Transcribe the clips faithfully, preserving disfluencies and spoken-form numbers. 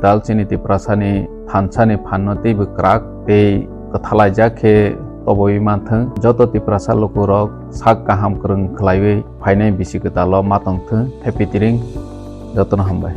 Dalchini Tiprasani thansani phanno teibo kwrak tei kwthalaijak khe toboi manthwng. Joto Tiprasa lukurok sak kaham kwrwng khlaiwi phainai bisi kwtalo ma tongthwng. Happy Tiring, jotono hambai.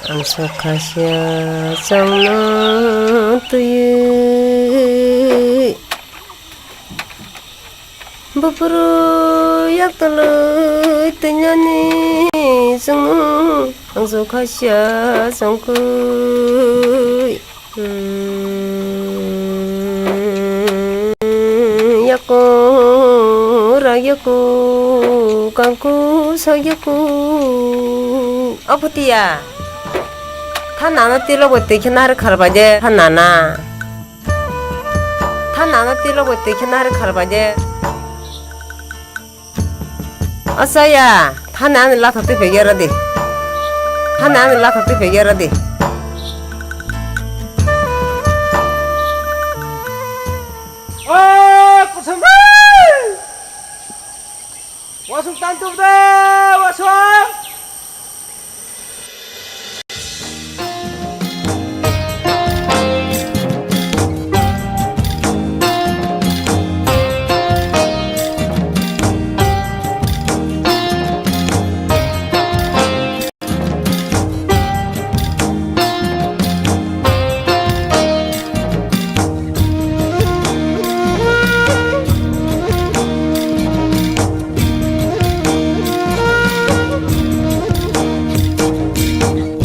Ang sokha sia chongno twiwi. Buphuru yaktwlwi twinyani chwngno ang sokha sia chongkui. Hmm, yako rak yako kangku sak yako. O Phutia, tha nana tilo bo twi khe nari kharbai de tha nana. Tha nana tilo bo twi khe nari kharbai de. Acha ya, tha nani latha twi phegya ra di. Tha nani latha twi phegya ra di. O, kusum. Wasuk tantu de, wasuk.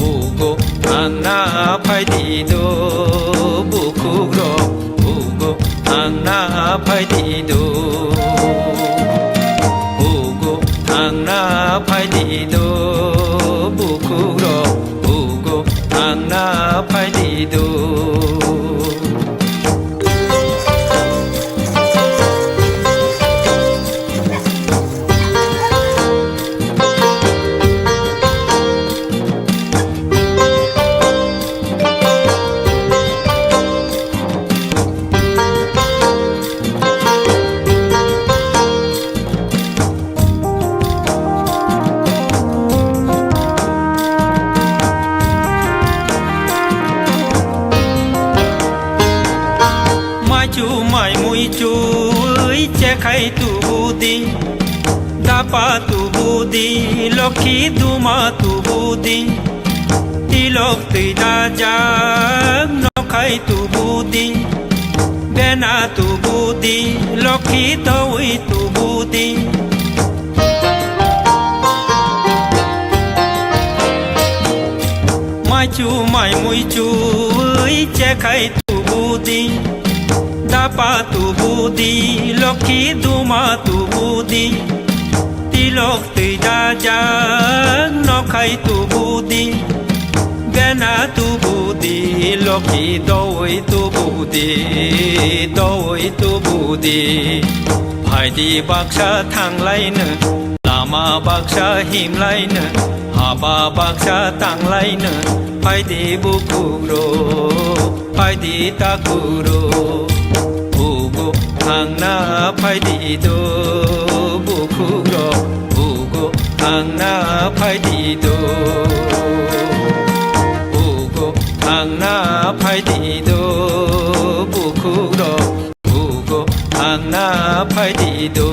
Ugo thangna phaidi do, bukhukrok. Ugo thangna phaidi do. Ugo thangna phaidi do, bukhukrok. Ugo thangna phaidi do. Maichu mai mui chui chekhai tubu di, dapa tubu di, lokhi duma tubu di, tilok twi dajak nokhai tubu di, bena tubu di, lokhi towi tubu di. Maichu mai mui chui chekhai tubu di, dapa tubu di, lokhi duma tubu di, tilok twi dajak nokhai tubu di, bena tubu di, lokhi dowi tubu di, dowi tubu di. Phaidi baksa thanglaino, lama baksa himlaino, haba baksa tanglaino, phaidi bukhukrok, phaidi takhurok. Ugo thangna phaidi do, bukhukrok. Ugo thangna phaidi do. Ugo thangna phaidi do, bukhukrok. Ugo thangna phaidi do.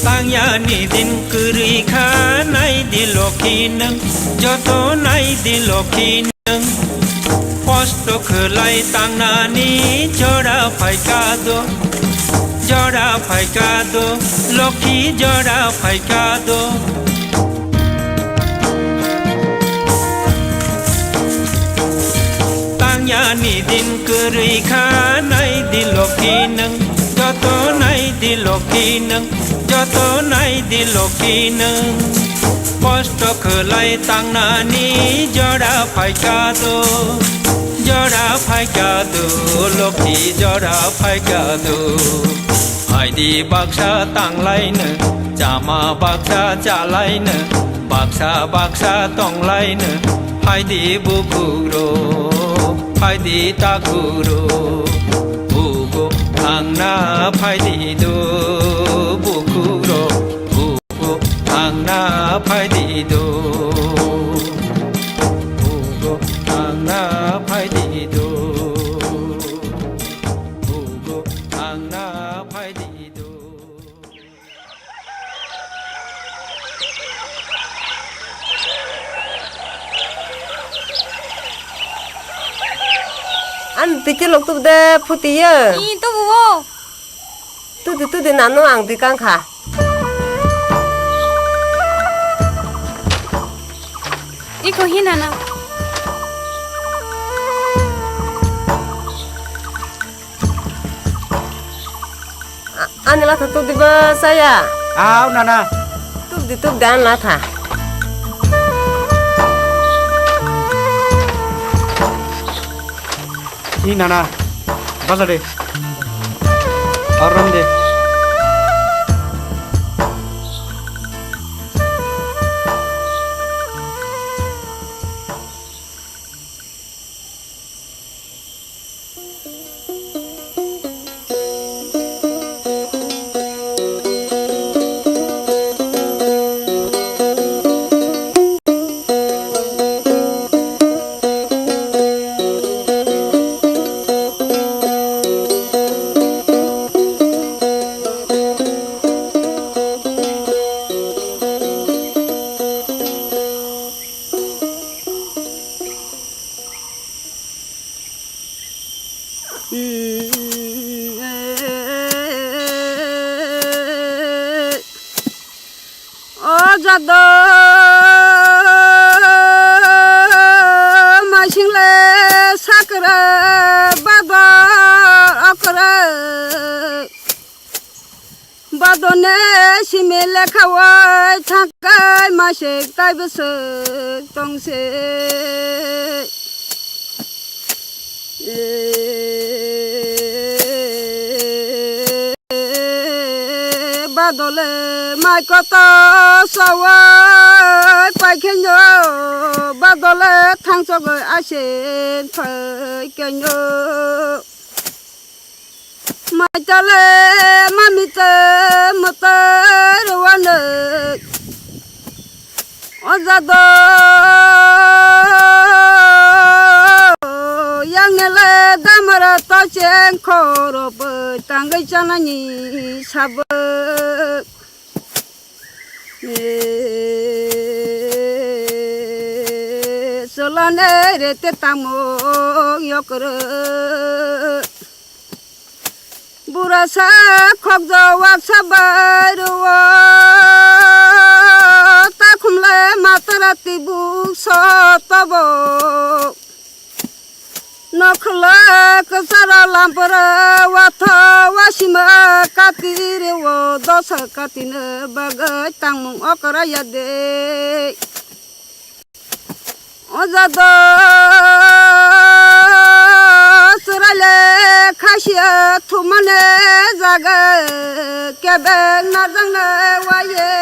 Tangya ni din kwrwi kha, nai di lokhi nwng, joto nai di lokhi nwng. Kosto khwlai tangnani jora phaikha do, jora phaikha do, lokhi jora phaikha do. Tangya ni din kwrwi kha, nai di lokhi nwng, joto nai di lokhi nwng, joto nai di lokhi nwng. Kosto khwlai tangnani jora phaikha do, jora phaikha do, lokhi jora phaikha do. Phaidi baksa tanglaino, chama baksa chalaino, baksa baksa tonglaino, phaidi bukhukrok, phaidi takhurok. Ugo thangna phaidi do, bukhukrok. Ugo thangna phaidi do. Ugo thangna phaidi do. Ugo thangna phaidi do. Ani Twi kilok tubde phuti ye. I tubu o. Tudi tudi nanu ang di kang kha. Iko hinana. A-, ani latha tubdi ba saya. Aw nana. Tubdi tubdi ani latha. Hi nana, baja de. Aram de. O jado maising le sakra bado okra. Badone simi lekha wai thangkai masik tai bwswk tongse. Badole mai koto sawai paikhenyo, badole thangchogoi asin phaikhenyo. Maitale mamite mate rwano. O jado yangnele damara tocheng khoro bwtangwi chanani sabuk. Cholane rete tamung yokro. Burasa khokjak waksa bai rwo, takhumle matara tibuk so tobo. Nokhla kwcharo lampara watho wasima kati rwo, dosa katino bagwi tangmung okra ya de. O jado chwraile khasiya thumane jaga kebeng narjakna waye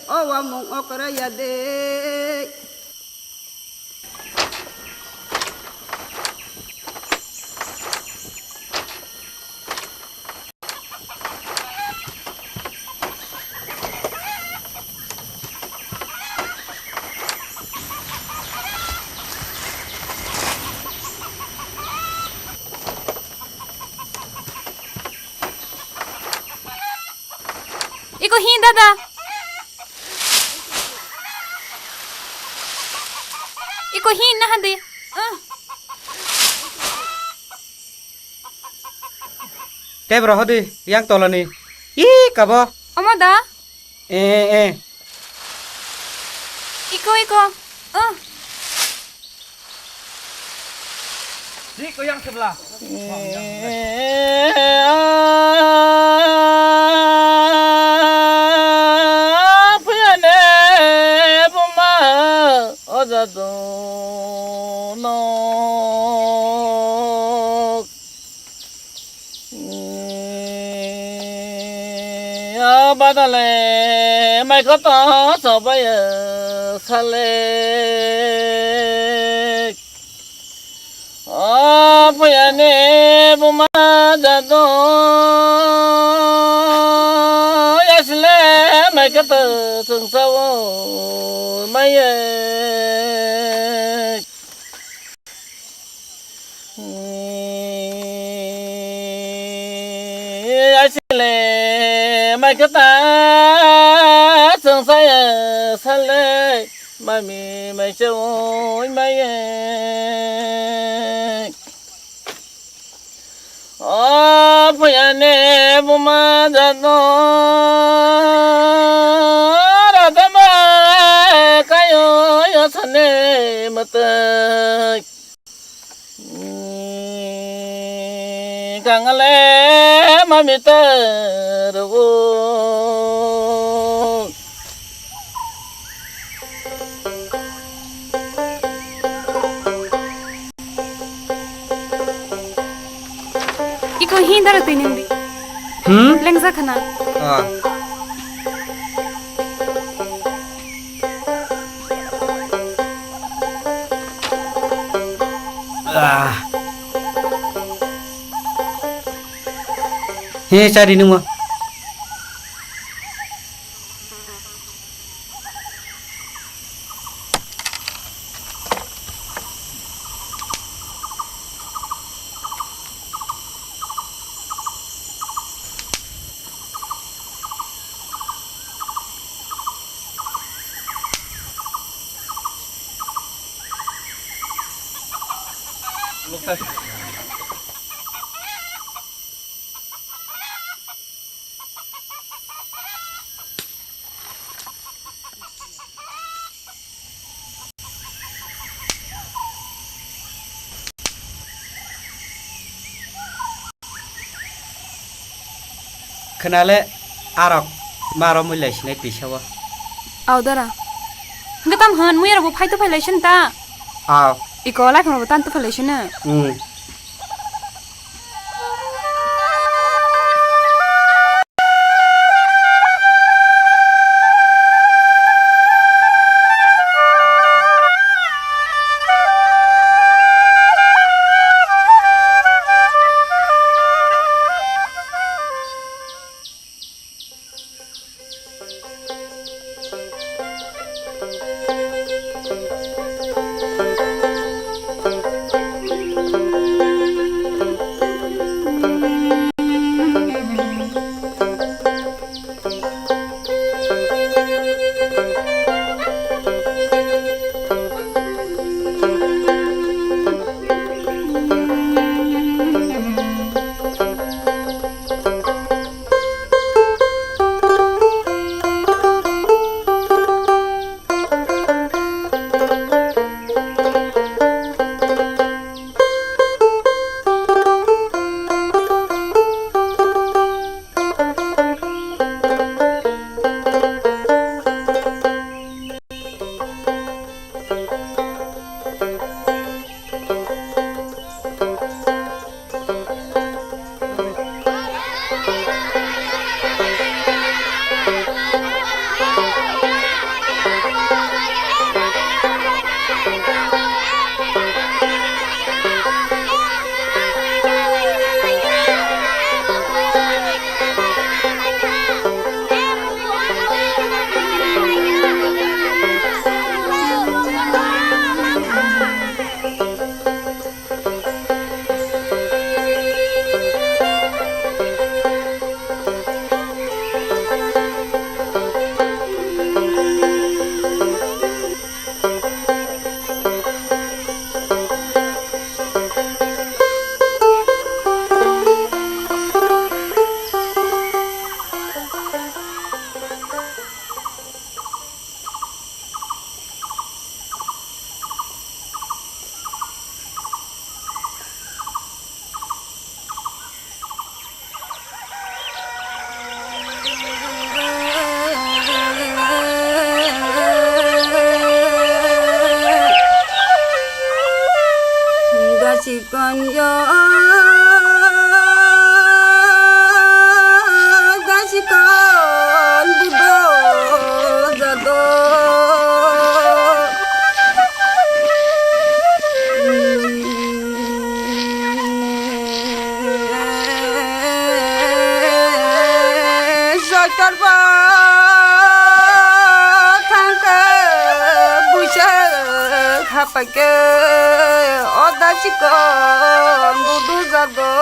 o wamung okra ya de. Iko hi dada? Iko hi na hadi? Ah. Tei bro hodi yang tolani. Ih, kabo. Omo da? Eh, eh. Iko, iko. Oh. Iko yang sebelah. Eh, ah, puyane buma oja dono. O badale mai koto sobai sale. O puyane buma jado yasle mai koto sungsao mai. Asile mai kata sungsaya sale mami mai se oi mai. O phoyane buma jano radama kayo yosane matai. Gangale mamita rugo. Iko hindar twi nang di. Hmm? Lengja khana. Ah. Ah. He, chari nungmo. Khwnale arok maro mui lai sinai tisa o. Aw dara. Hwnkhe tam hwn mui arok bo phai to phai lai sin ta. Aw. Iko lai khno bo tan to phai lai sin. Hmm. Gasi kon yo, gasi kon budo jado. Soitor bo thangkhe buisa hapaikhe oda chikon budu jado.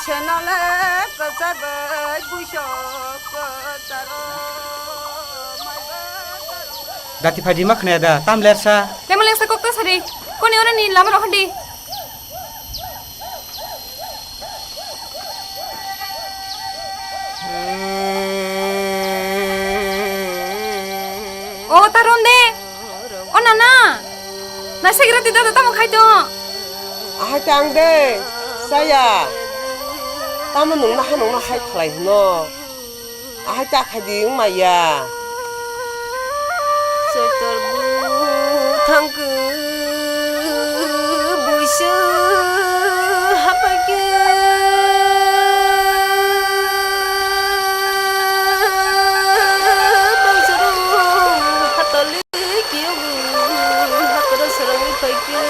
Senale kwchagwi buisok kwcharo. Dati phaidi ma khwnaya da, tam lersa. Lema lengsa kok ta sadi. Koni ora ni lama rohon di. O ta ron de. O nana. Naisik rati da tamo khai to. Ahai tang de. Saya. Tamo nung naha nung nahai khlai hino. Ahai ta khai di wng maya. Soitor bu thangkhe buisu hapaikhe. Bangsuru hatali kiyogu hatara sarangwi paikhe.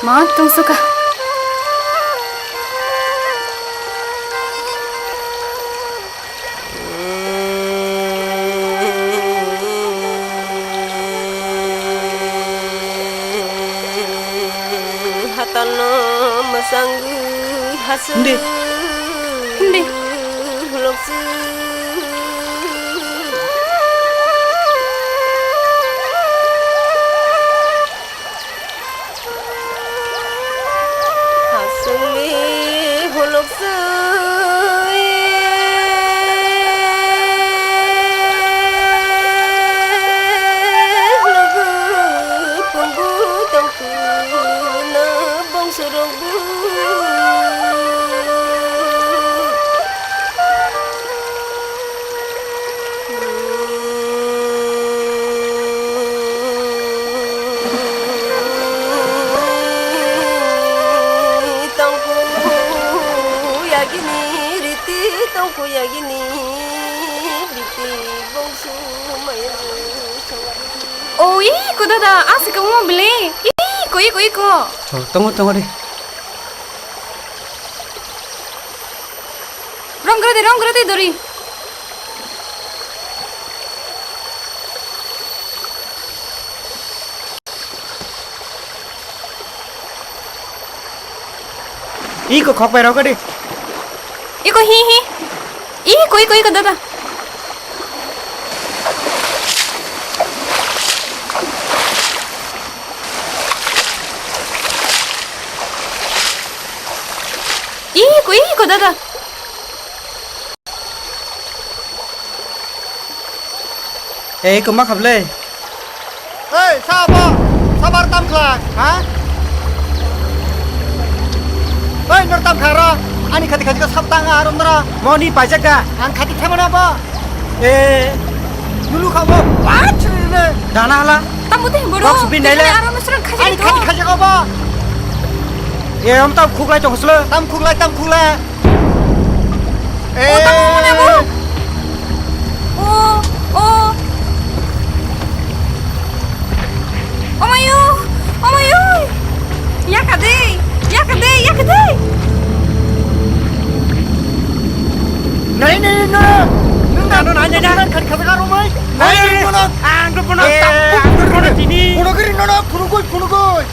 Ma tongsoka. Hatalno mwsangwi hasuk. Hindi. Hindi. Loksu. Hasungni huluk swi lugu punggu tongphuru no bongsorok bu. Tongku yagini riti, tongku yagini riti, bongsu maya songku. O, iko dada, asika mo bile. Iko, iko, iko. Oh, tongo, tongo de. Rong gora de, rong gora de, dori. Iko khok pai rok di. Iko hi hi. Iko, iko, iko, dada. Iko, iko, dada. Ei, iko ma khable? Ei, sabo, sabar tam khlai, ha? Ei, nor tam khlai ro, ani khati khati ko sab tang aro nora. Moni paijak da? Ang khati themana ba? Eh. Nulu khabo, ba chile. Dana hala. Tamo teh bodo. Box bin naile. Aro nusran khajak. Ani khati khajak ba? Eh, am tam khuklai tong sle. Tam khuklai, tam khuklai. O, tamo mone bo. O, o. Omayo, omayo. Yakade, yakade, yakade. Nai, nai, nai, nai. Nung nano nai, nai, nai. Khari khari karo mai. Nai, nai, nai. Ang ko bono, eh, ang ko bono tini. Phunugri nono, phunugoi, phunugoi.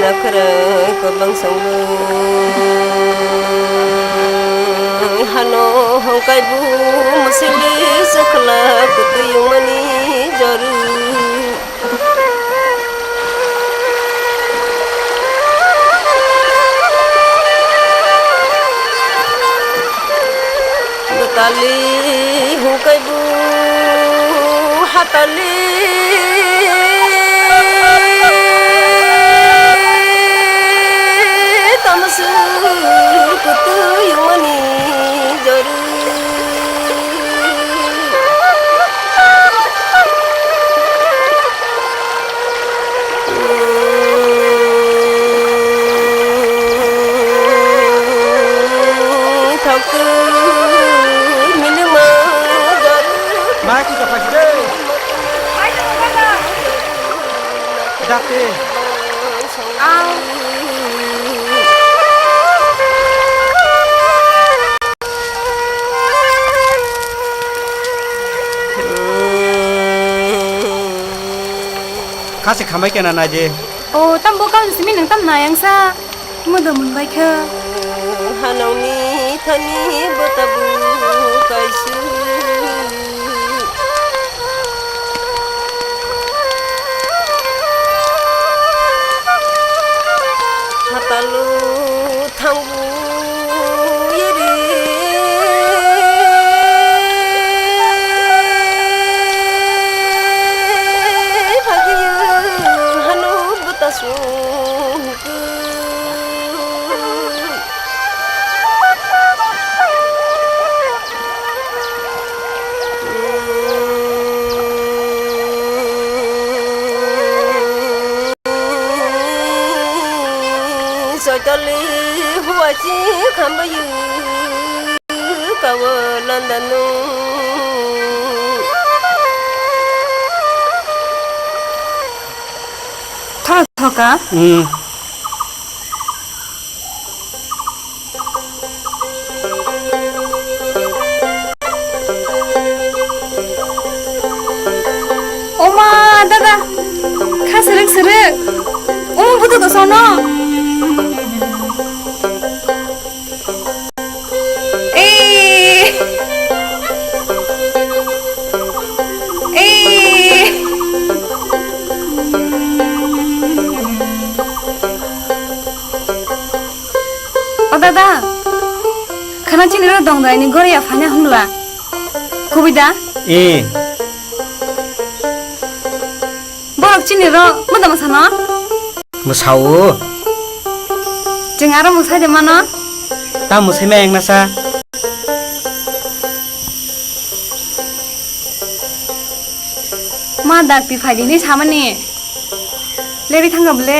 Nakhra kwbang songwi hano hongkai bu musili chwkhwla kwtwi wngmani jorwi. Tali hwnkhe bo hatali tamswk kwtwi wngmani jorwi. Mai ki kapai de. Date. Ang. Kha se khambai kena naidi. O, tam bo kaun simi nang tam nayang sa. Modo mun bai kha. Hanangni thani bo tabu kaisu. Hatalo thangbu yeri. Phagiyo hano butasu. Sotali huachi khambayu kawa landanu. Thora thoka. Hmm. Oma, dada, kha srwk srwk. Omo budu dosa no. Ei. Ei. O dada, khana chini ro dongdai ni goriya phanya hwnla. Kubui da? Eh. Borok chini ro moda masano? Mwsao. Chwng aro mwsai de mano? Ta mwsai ma engnasa. Ma dakti phai di hinwi samani. Lebi thangkha bwle.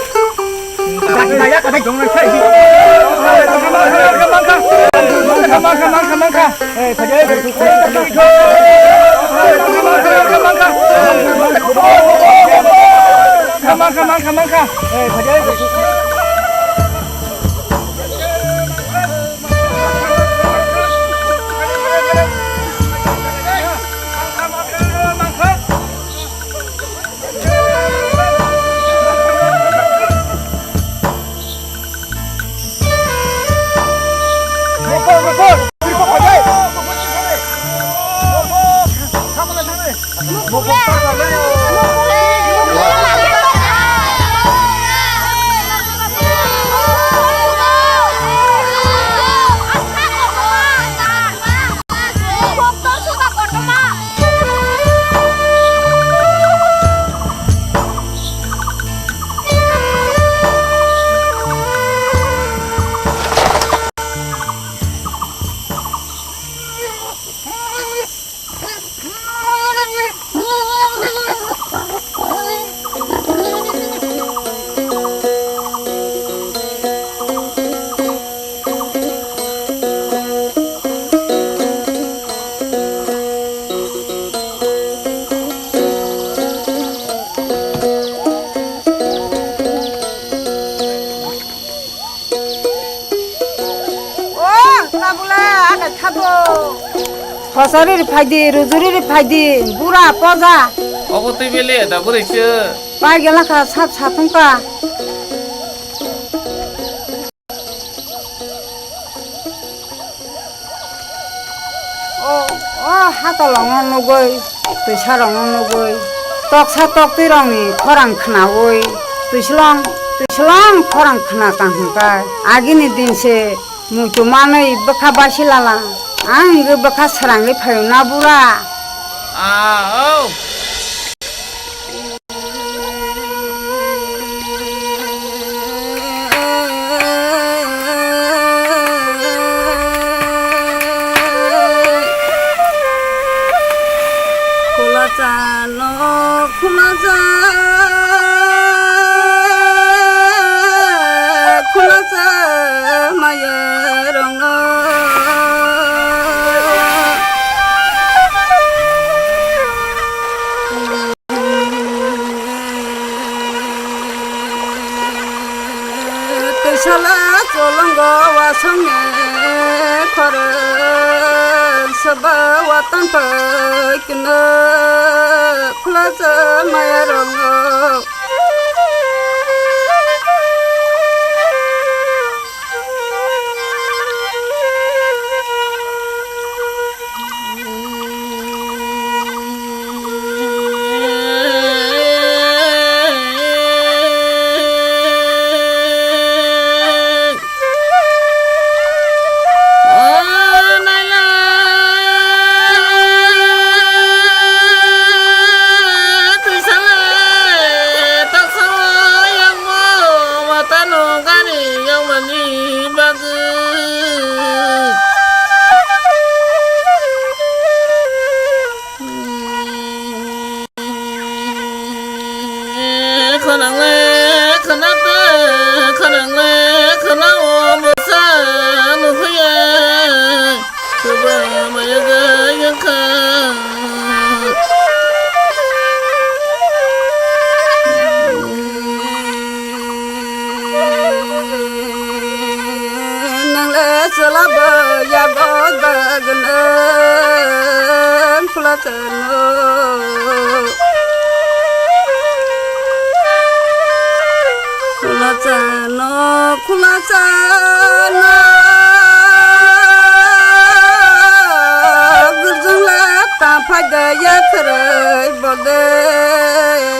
O, tabula, aga khabo. Khosari ri phaidi, rujuri ri phaidi, bura poja. Obo twi bele da bwrwi se. Pai gela kha sap sathung ka. O, o hatolongno nugwi, twisarokno nugwi, toksa toktwirokni khorang khnaui, twislong, twislong khorang khna tang hwnkha. Agini din se muitu manwi bwkha basilala, ang wngwi bwkha srangwi phaio na bura. Ah, oh. Khulacha no khulacha, khulacha maya rong no. Twisala cholongo wasongni khorang saba watan pai kino khulacha maya rong no. Khwnangle khwna ta, khwnangle khwna o bwsa nuhya, kwbangma yaga yangkha. Nangle chwla bo yago dagna khwla chano. Khwla chano, khwla chano. Gurjung la ta phai da ya khwrwi bode.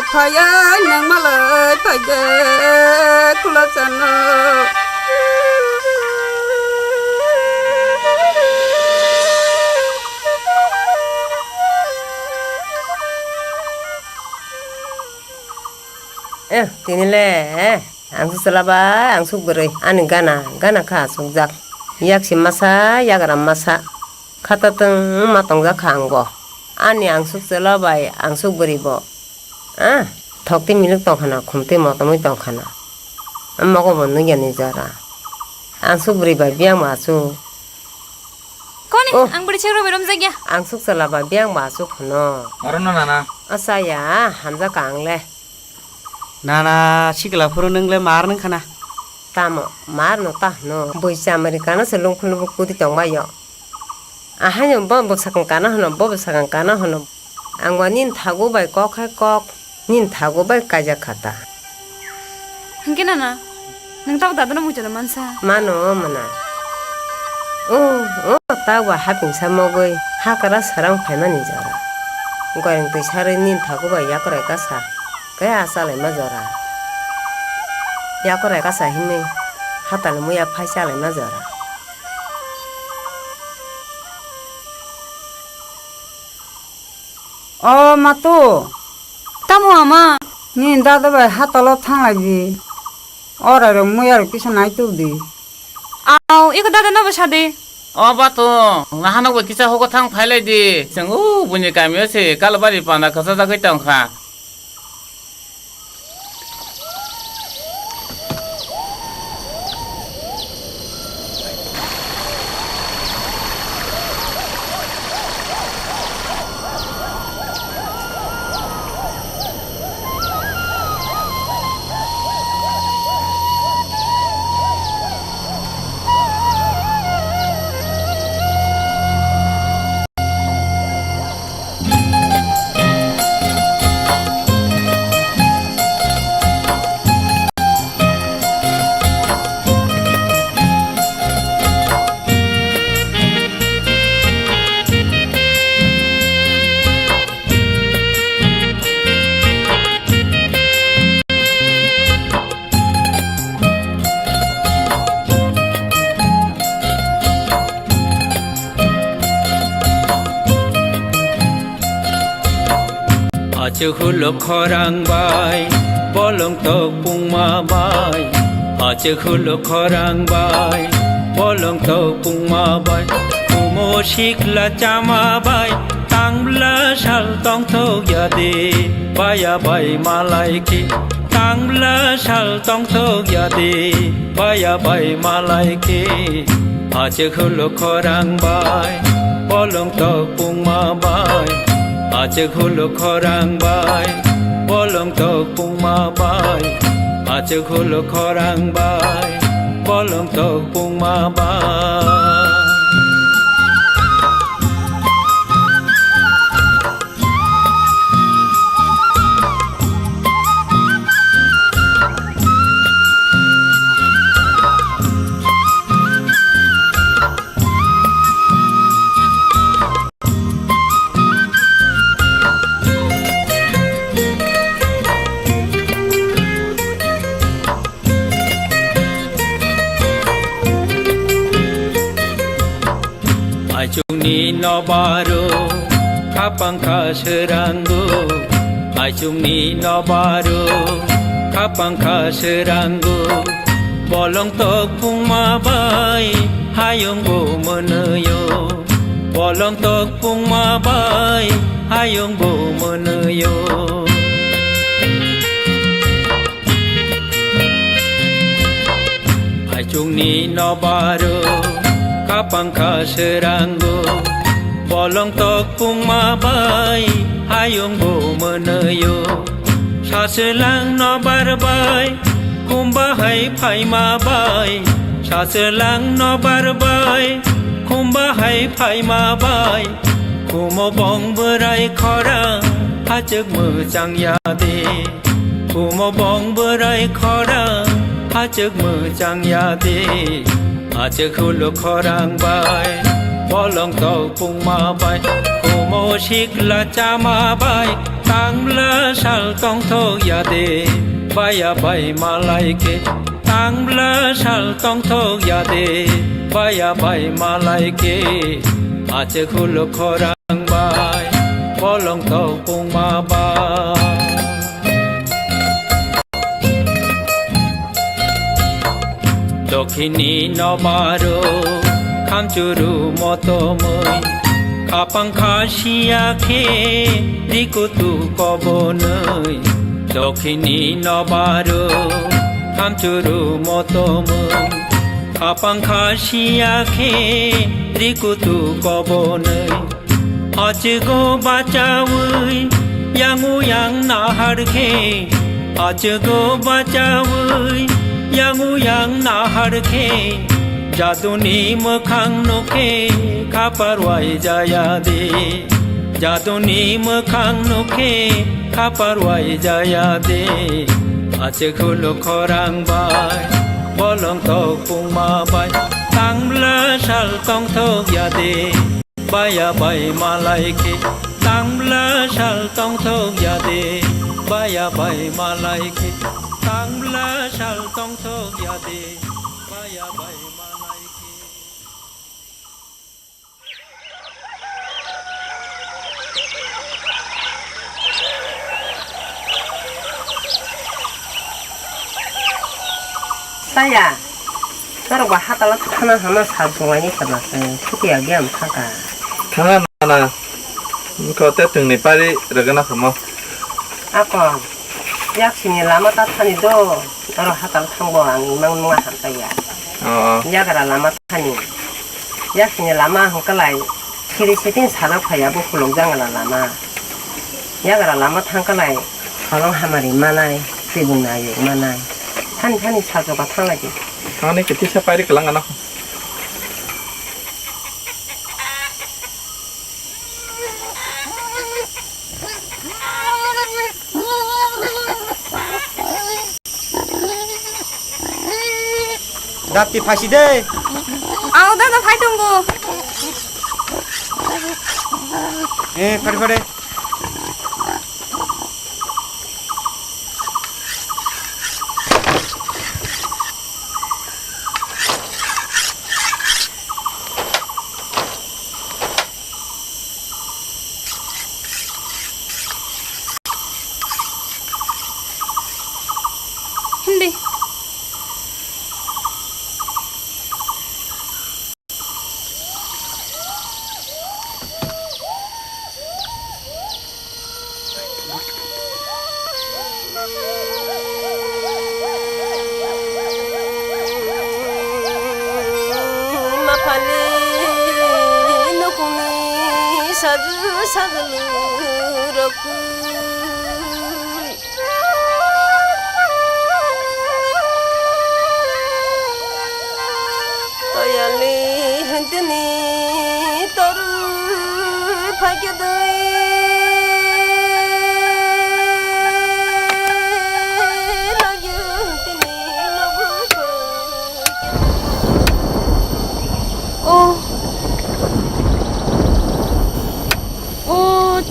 Phaya nang malai phaide khulachano. Eh, tini le, eh, angsuk chwla bai, angsuk bwrwi, ani gana, gana kha asukjak. Yak si masa, yagra masa. Khata tong ma tongjak kha ang bo. Ani angsuk chwla bai angsuk bwrwi bo. Ah, thok twi miluk tong khana, khum twi motomwi tong khana. Mogo bo nugya ni jora. Angsuk bwrwi bai biyang ma asuk. Koni, oh, ang bwrwi chek rw bai romjak ya. Angsuk chwla bai biyang ma asuk khano. Oro no nana. Asa ya, hamjak ang le. Nana, sikla phuru nwng le mar nwng khana. Tamo, mar no ta hwno. Bui chamari kana se lungkhung lubuk kudi tong bai yo. Ahaino bo bwsakang kana hwno, bo bwsakang kana hwno. Ang bo nini thago bai kok hai kok, nini thago bai kaijak kha ta. Hwnkhe nana, nwng tabuk dadano muichana mansa? Mano, mwnai. O, o, tabuk hapingsa mogwi hakra sarang phaimani jora. Goireng twi sarwi nini thago bai yakorai kasa, khe a chalaima jora. Yakorai kasa hinwi hatani muya phai chalaima jora. O matu. Tamo ama? Nini dada bai hatalo thanglai di. Orai rok muya rok kisa nai tuk di. Au, iko dada no bo sadi. O batu, ngahano bo kisa hogo thang phailai di. Chwng o buini kamio se kalbari panda khasajagwi tongkha. Achuk hulo khorang bai, bolong tok pungma bai. Achuk hulo khorang bai, bolong tok pungma bai. Kumo sikla chama bai, tangbla sal tongthok yadi, baya bai malai ki. Tangbla sal tongthok yadi, baya bai malai ki. Achuk hulo khorang bai, bolong tok pungma bai. Achuk hulo khorang bai, bolong tok pungma bai. Achuk hulo khorang bai, bolong tok pungma bai. Aichukni nobaro khapang kha srango, aichukni nobaro khapang kha srango, bolong tok pungma bai hayung bo mwnwio, bolong tok pungma bai hayung bo mwnwio. Aichukni nobaro khapang kha srango, bolong tok pungma bai hayung bo mwnwio. Sachwlang nobar bai khumba hai phaima bai, sachwlang nobar bai khumba hai phaima bai. Kumo bong bwrai khorang hachwk mwchang ya de. Kumo bong bwrai khorang hachwk mwchang ya de. Achwk hulo khorang bai, bolong tok pungma bai. Kumo Sikla chama bai tangla sal tongthok ya de, baya bai malai khe tangla sal tongthok ya de, baya bai malai khe ache khuluk khorang bai bolong tok pungma bai. Dokhini nobaro khamchuru motomoi, khapang khasiya khe rikutu kobonoi. Dokhini nobaro khamchuru motomoi, khapang khasiya khe rikutu kobonoi. Achugo bachawi yangu yang nahar khe, achugo bachawi yangu yang nahar khe, jaduni mwkhang nukhe khapar wai jaya de, jaduni mwkhang nukhe khapar wai jaya de. Ache khuluk khorang bai bolong tok pungma bai tangla sal tongthok ya de. Baya bai malai khe tangla sal tongthok ya de, baya bai malai khe tangla sal tongthok ya de, baya bai malai khe. Saya. Norok ba hatala thana hama sal tonglaini kheba se, sutiya biyam thangkha. Thangna nana, wngkha te twngni pari rwgwna khamo. Ako, yak sini lama ta thani do, norok hatal thangbo ang imang nunga hamtaiya. Oh, oh. Yagra lama thani. Yak sini lama hwnkhalai, siri sitin salo phaiya bo khulok jangla lama. Yagra lama thangkhalai, holong hamari manai, tibung nayuk manai. Thani thani sal choka thanglai di. Thangni khe tisa pairi kwlang ano. Dati phaisi de. Ao dada phai tongo. Eh, phare phare. Hindi. Maphalni nukungni sajwk sajwk rok. Toyani hintini toru phaikhe dui lagyo hintini lobu. Oh. O,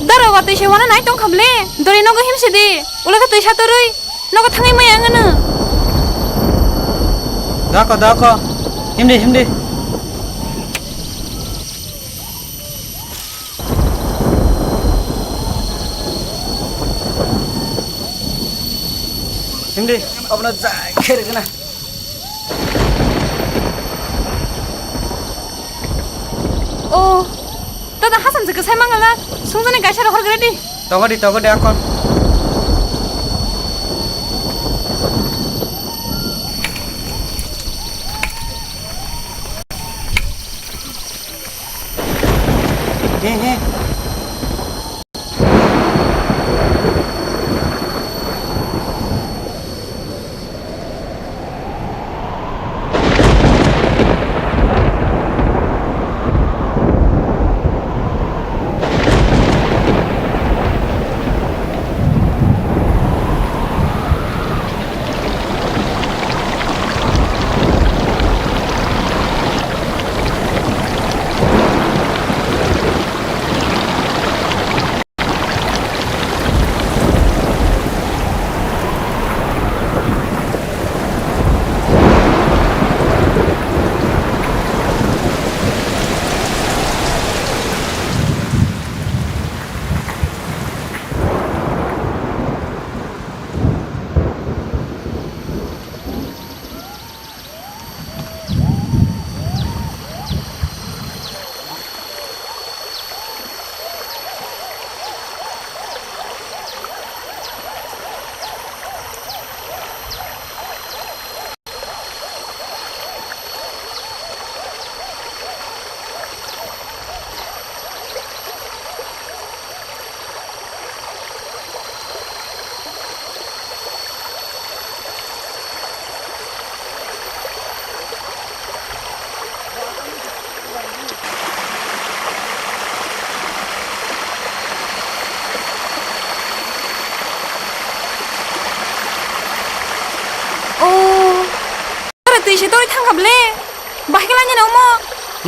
dara watwi se wana nai tong khamle. Dori nogo himsi di. Ulo khe twisa torwi. Nogo thangwi maya ang ano. Dako, dako. Himdi, himdi. Himdi. Abna jai khere gana. O, dada, hasam se kwsai mangala, sungjani kaisa rohor gre di. Togo di, togo di, akon. He, he.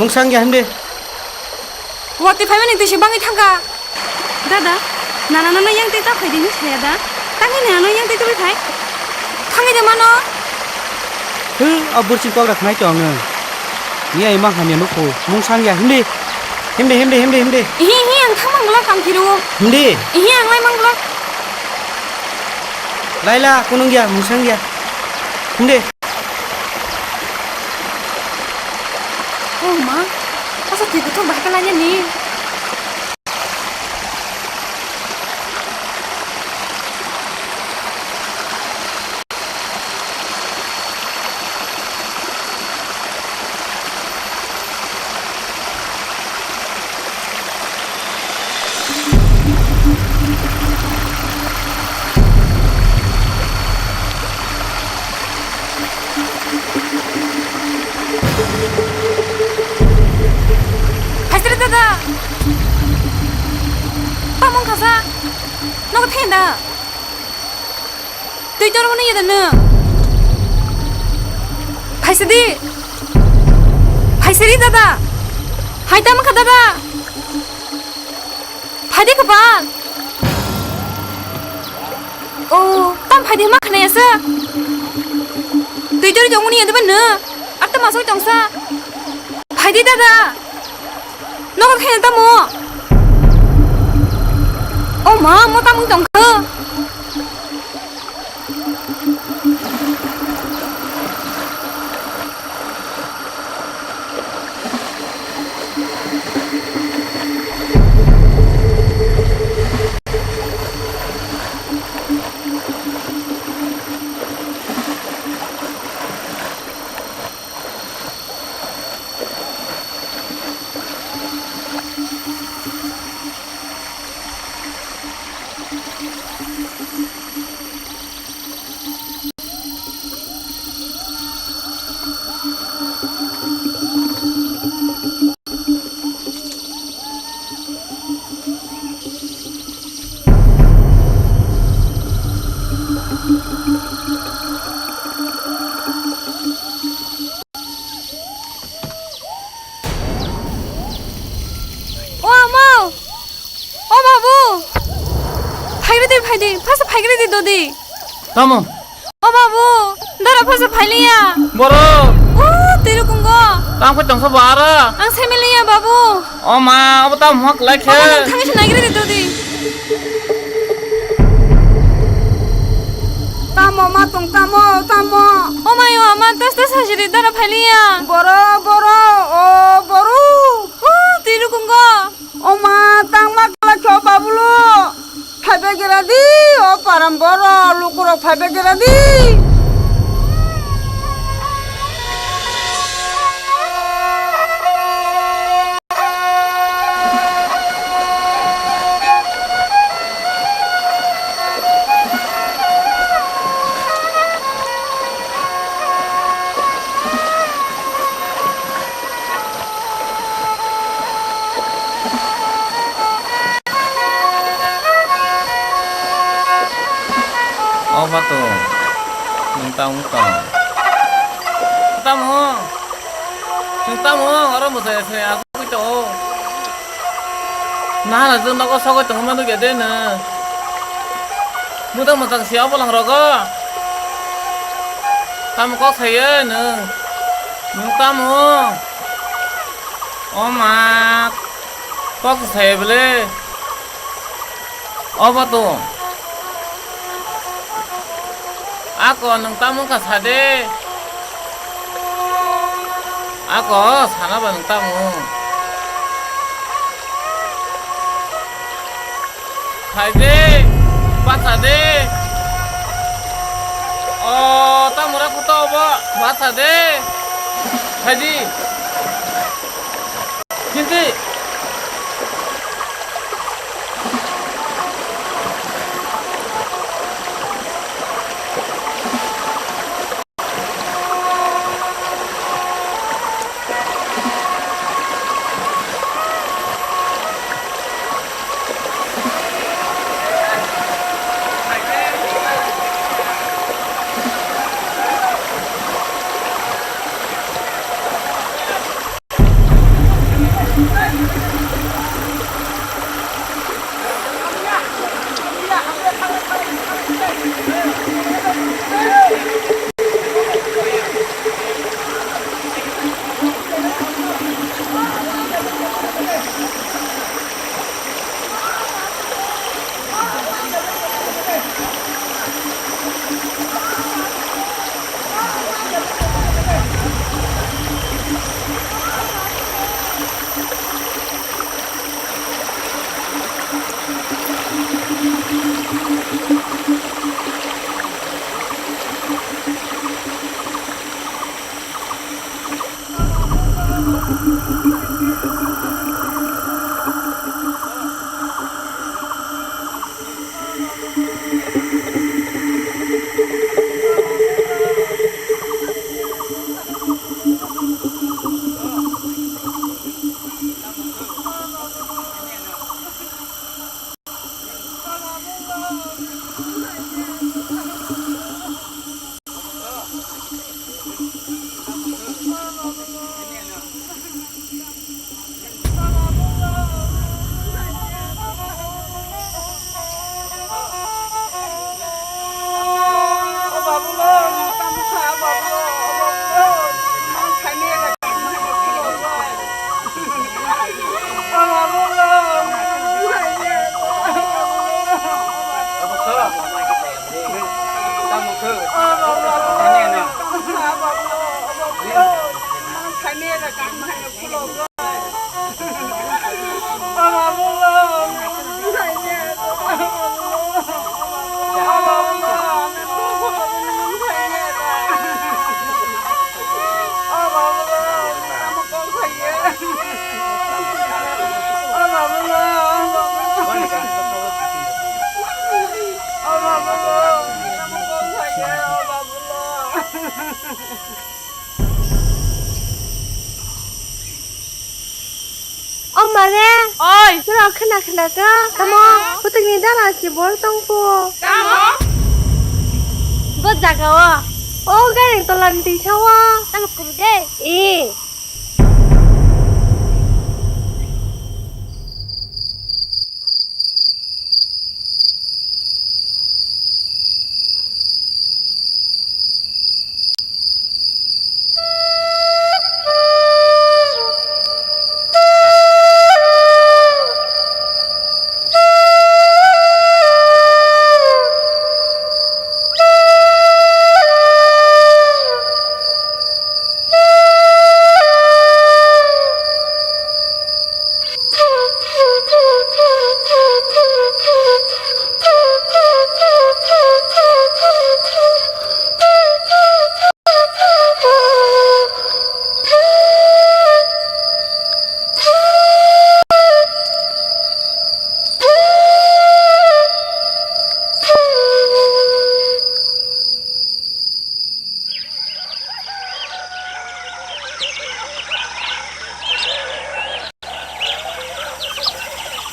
Mungsang ya himde. Watwi phaimani twi se bangwi thangkha. Dada, nana nono yang twi ta phai di hinwi saya da? Tangwi nana nono yang twi twi phai? Thangwi de mano. Hw, a bursi kok da khnai tong ang. Ni ai mang hamya nukho. Mungsang ya himde. Himde, himde, himde, himde. Ihi, ihi, ang thangmang glak ang phiro. Himde. Ihi, ang lai mang glak. Laila, kunung ya, mungsang ya. Himde. Oh ma, asa twi kuthum bahai khe lainani. Phaisari dada. Tamung khasa. Nogo thenda. Twi tor mani yada no. Phaisadi. Phaisari dada. Hai tamung kha dada. Phaidi kwpal. O, tam phaidi ma khnaya sa. Twi tor jong mani yada ba no. Ar ta masoi tongsa. Phaidi dada. Nogo khe tamo. O ma, mo tamung tongkha. O ama! O babu! Phaigre di, phaidi, phasa phaigre di dodi. Tamo? O babu, dara phasa phailiya. Borok! O, twiru kungo. Tamo khe tongsa bara. Ang semiliya babu. O ma, abo tamo hok lai khe. Babu, nang thangwi se naigre di dodi. Tamo ma tong tamo, tamo. O mayo, ama tas tas hajiri dara phailiya. Boro, boro, o boru. O, twiru kungo. O ma tangma kala kho babulo. Phaibe gira di, o param boro lukurok phaibe gira di. O Fatung, nwng tamo tong? Tamo? Nwng tamo? Oro mwsai se asugwi tongo. Nahana jwk nogo sogwi tongma nukya de nwng? Mwtang mwtang se obolong rogo. Tamo kok sayo nwng? Nwng tamo? O ma, kok se sayo bwle? O Fatung. Ako nwng tamo wngkha sa de. Ako sana ba nwng tamo. Phai de, bacha de. O, tamo ra kuto obo, bacha de. Phai di. Hindi. O mare. Oi. Norok khna khna kha. Tamo? Khana. Putukni dara si bol tong pho. Tamo? Bo jaga o. O gari tola ni tisa o. Tamo kum de. E.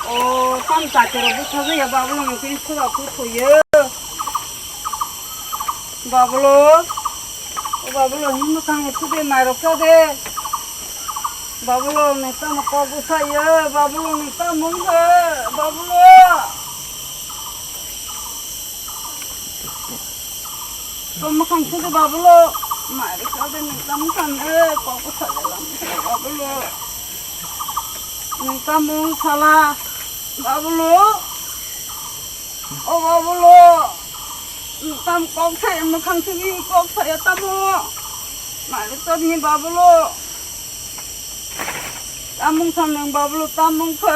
O, tam chakiro bwsajaya Babulo ni tini sura kuthoyo. Babulo, o Babulo, himno kang sube mairok de. Babulo, ni tamo kok bwsayo, Babulo, ni tamo wngkha, Babulo. Tamo kang sube Babulo, mairok de, ni tamo kang de, kok bwsayo, Babulo. Ni tamo sala, Babulo. O Babulo, tam kok saya, mwkhang simi kok saya tamo. Mari toni Babulo. Tamung samnang Babulo, tamung khe,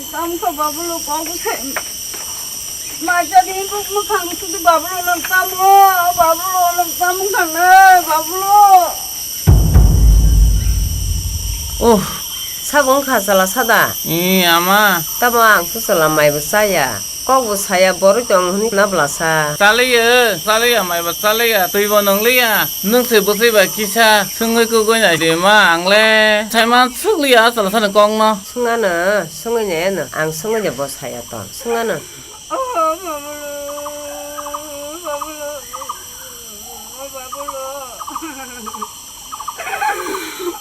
tamung khe Babulo kok saya. Maja di buk mwkhang sudi Babulo nang tamo, Babulo nang tamung khe, Babulo. Oh, sabo wngkha chwla sada? Ee, ama. Tamo ang se chwla maibo chaya. Kokbo saya borok tong hwnwi na bwlasa. Chaliya, chaliya, maibo chaliya, twibo nwngliya. Nwng se bwswi bai kisa swngwi kugui nai de ma ang le. Saiman sukliya chwla sani kokno. Swngano, swngwi nai ano. Ang swngwi de bo saya tong. Swngano. Oh, Babulo, Babulo, Babulo.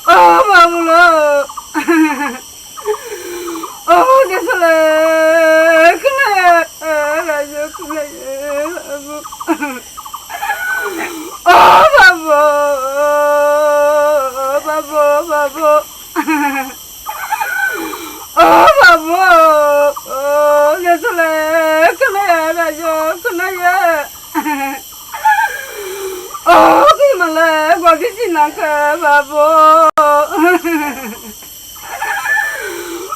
Oh, Babulo. Oh, Desole, khulaya, rajo khulaya, Babu. Oh, Babu, Babu, Babu. Oh, Babu, oh, Desole, khulaya, rajo khulaya. Oh, kimale, gwagi sinaka, Babu.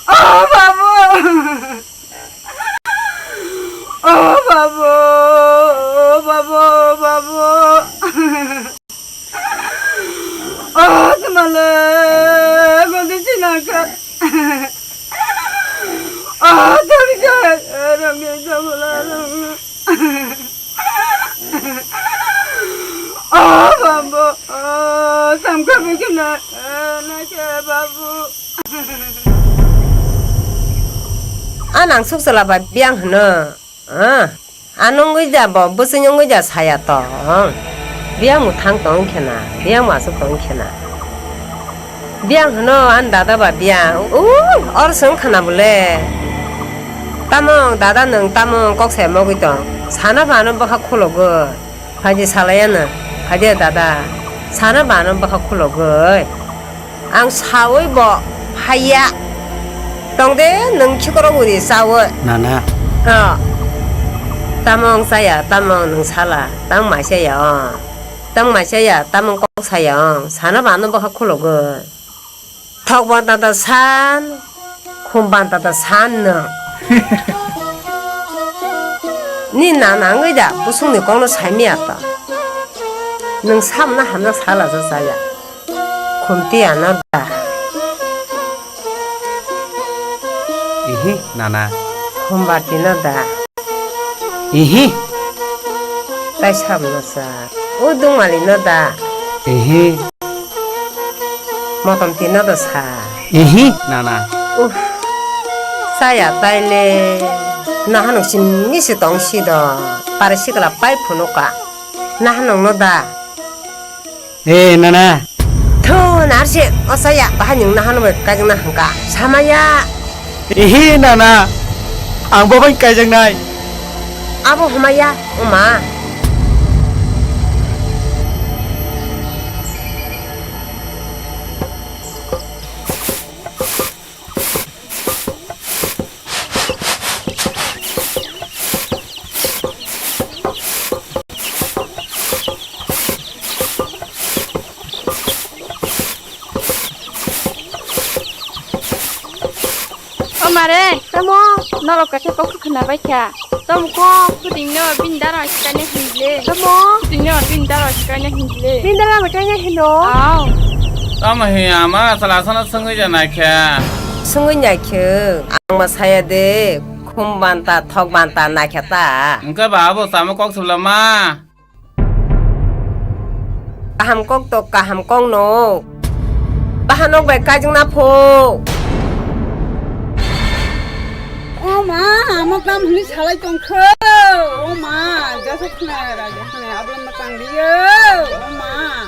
Oh, Babu. Oh, Babu, Babu, Babu. Oh, kimale, gwagi sinaka. Oh, tari jai, rami jamala, rami. Oh, Babu, oh, samka bikina, na ke Babu. A nang suk chwla bai biyang hwno. Ah, ano wngwi ja bo bwswk wngwi ja saya tong. Biyang mwthang tong khena, biyang mwswk tong khena. Biyang hwno ani dada ba biyang. Ui, or swng khana bole. Tamo dada nwng tamo kok sai mogwi tong. Sana ba ano bwkha khulogwi. Phaidi salai ano. Phaidi dada. Sana ba ano bwkha khulogwi. Ang saui bo phaiya. Tong de nwng khikorok uri chaui. Nana. Oh. Tamo wng chaya, tamo nwng sala, tamo maisa ya o. Tang mai chaya, tamung kok saya ong, sana bano bokha khulogwi. Thok banta ta san, khum banta ta san no. Ni nana wngwi da, busungni kokno saimiya to. Nwng samna hamjak sala sa saya. Khumti ano da. Ihi, nana. Khumbatino da. Ihi. Tai samno sa. O dungmalino da. Ihi. Motomtino da sa. Ihi, nana. Uff. Saya taile. Nahanok simi se tong si do. Pare sikla pai phunuka. Nahanokno da. Eh, nana. Thu, narsi, o saya, bahai nwng nahanok bai kaijakna hwnkha. Samaya. Ehe, nana. Ang bo bai kaijaknai. Abo humaya, oma. O mare, tamo norok kaisa kok khwna bai kha. Tamo kok puting no bini dara kaina hinle. Tamo puting no bini dara kaina hinle. Bini dara kaina hino. Aw. Tamo he ama sala sana sangwi ja naikha. Sangwi naikhe ang ma saya de khum banta thok banta naikha ta. Engke ba abo samo kok sublama. Kaham kok to kaham kok no. Bahanok bai kaijakna pho. O ma, amo tam hwnwi salai tongkho. O ma, jasa khna raja khna abla ma tang liyo. O ma.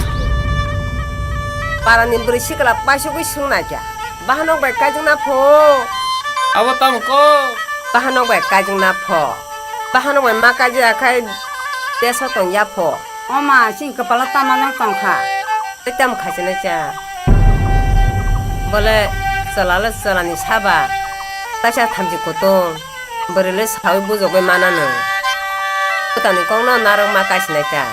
Parani bwrwi sikla paisugwi sung naikha. Bahanok bai kaijakna pho. Abo tamo ko? Bahanok bai kaijakna pho. Bahanok bai ma kaijak khai teso tong ya pho. O ma, sing kwpalo tamo no tong kha. Tei tamo khaisina cha. Bole cholale cholani saba. Taisa thamchi kutung. Bwrwi le sawi bujogwi manano. Bwtani kokno narwk ma kaisinai ta.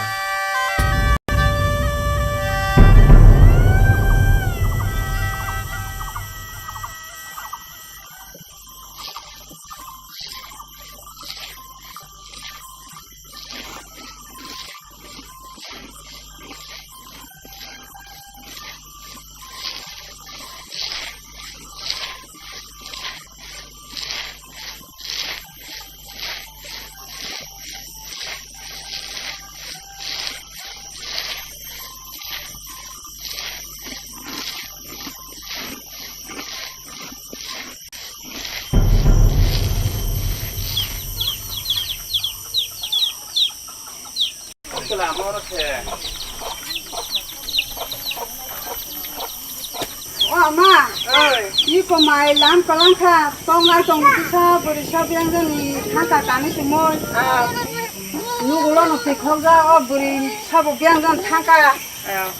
O ama, oi. Iko mai lam kalang kha, tong nai tong kisa bwrwi sa biyang jani thangka tani sumoi. Ah. Nugulo no tikhok ja o bwrwi sabo biyang jan thangka. Ah.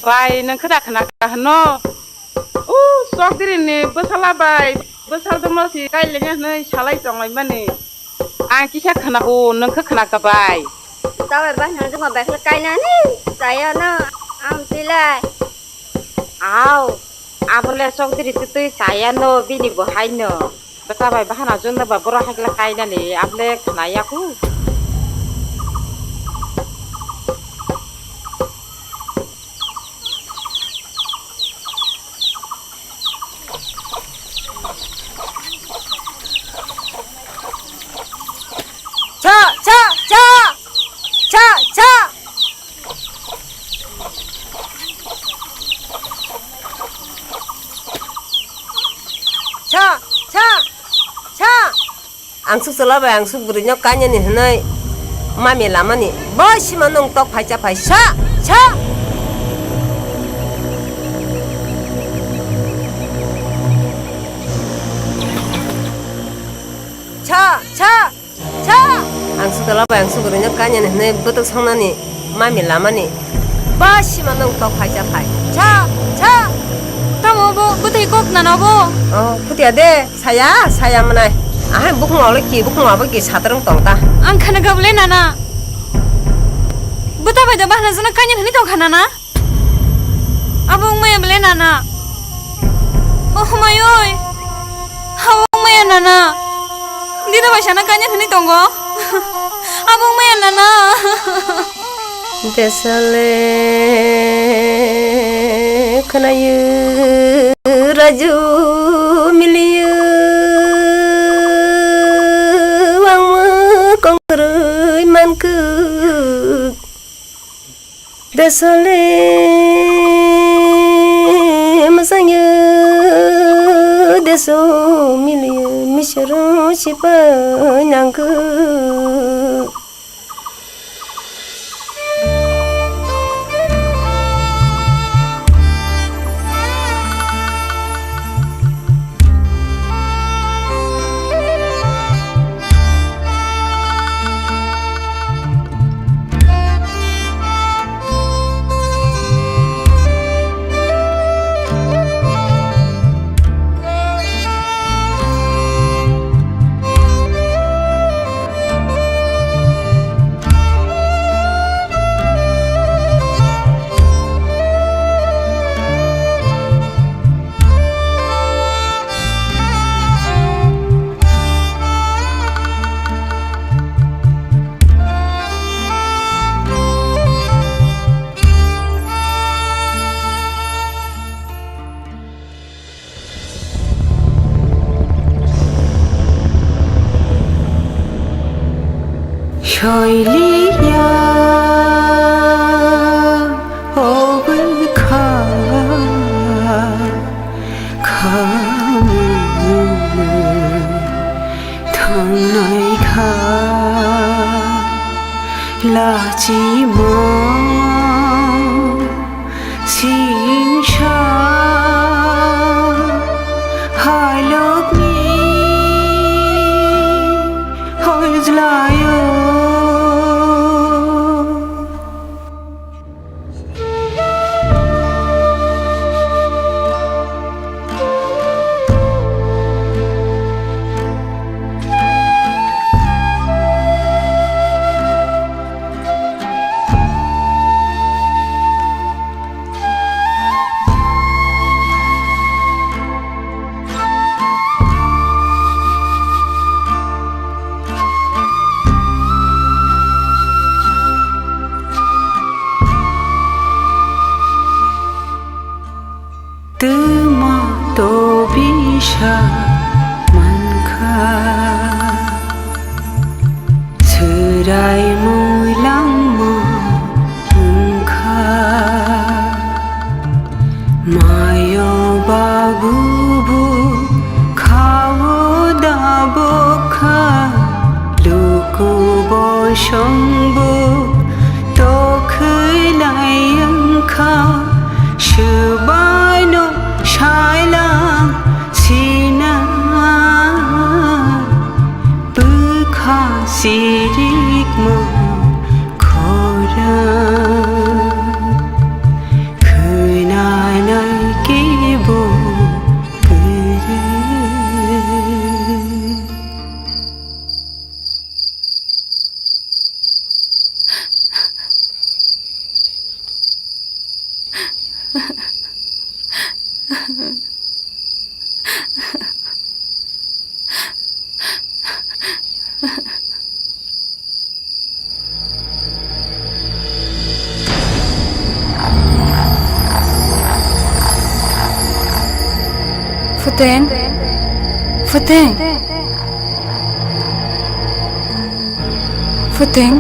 Bai, nwng khwda khna kha hwno? O, chokdiri ni bwsala bai, bwsal dwngno si kailengya hwnwi salai tonglaimani. Ang kisa khna kho, nwng khe khna kha bai. Tabai bai hwnwi jwkma bai khlai kainani, chaya no, ang twilai. Au, abo le chokdiri twtwi chaya no, bini bo hai no. Bwsa bai bahana chwngno ba borok hai khe kainani able khna ya khu. Cha, cha, cha! Cha, cha! Cha, cha, cha! Angsuk chwla bai angsuk bwrwino kainani hwnwi mami lamani bo sima nwng tok phai cha phai sa, sa! Cha, cha! Cha! Angsuk tola bai angsuk bwrwino kainani hwnwi bwtwk songnani mami lamani. Ba sima nwng tok phai cha phai. Cha! Cha! Tamo bo bwthai kok nana bo? Oh, khutiya de, saya, saya mwnai. Ahai bukhung olo ki, bukhung abo ki satrung tong ta. Ang khana gabole nana. Tabai da bahna jana kanya hini tong khana na? Abo wngmaya bele nana. Oh, humai oi. Abo wngmaya nana. Dida bai sana kanya hini tongo. Abo wngmaya nana. Desole khwnayo raju miliyo wangmo kongkroi mankuk. Desole masangyo deso miliyo misero sipai nangkuk. Soiliya obwkha khamwi thangnai kha lachimung. Singsa halokni hojlayo. Twma tobisa mankha, swrai mwlangma wngkha. Mayo babu bo khao da bokha, luku bosong bo tokhwlai wngkha, swbaino sailang sina bwkha sirikma khorang khwnanai kebo kwrwi. Phuting, Phuting, Phuting,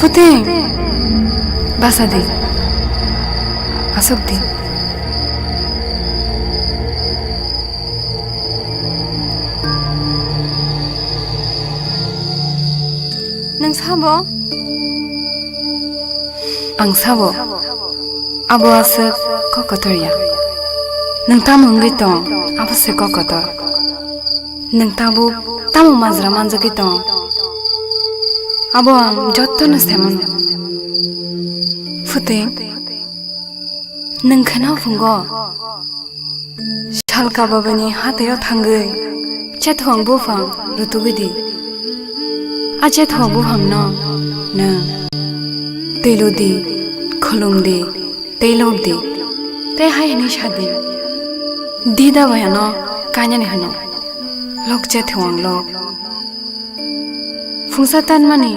Phuting, basa di, asok di. Nwng sabo? Ang sabo. Abo aswk kok kotor ya. Nwng tamo wngwi tong, abo se kok kotor. Nwng tabuk tamo majra manjagwi tong, abo ang jotono se mano. Phuting, nwng khwnao phungo? Salka babani hathaio thangwi chethuang buphang rutugwi di. A chethuang buphangno nwng Twi ludi, khulum di, tei lok di, tei hai hwnwi sa di. Dida bai ano kainani hwno, lok chethuang lok. Phungsa tanmani